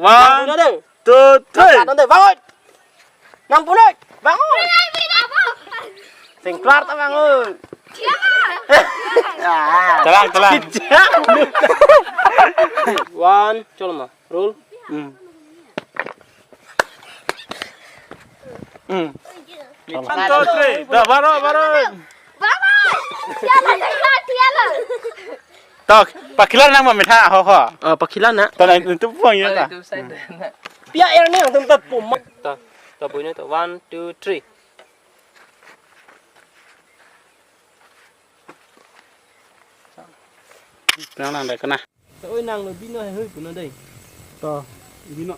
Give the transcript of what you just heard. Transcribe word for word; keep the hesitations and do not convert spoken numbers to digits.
One, Nang punoi deh. Two, three. Nang punoi deh, bangun. Nang punoi, bangun. Singklar ta bangun. Ah. Telang, telang. One, cholo ma. Roll. Hmm. Hmm. One, two, three. Dah, baru, baru. Baba! Tiala, tiala, tiala. Tok, pakhilan nang ma metha, ho, ho. Oh, pakhilan na. Tok, na, itu puang ya, ta. Pia air ni, tum ta pum. Ta, ta punya ta. One, two, three. Nang nang deh kena. Ta oi nang lo bino hai hui puno dei. To, bino.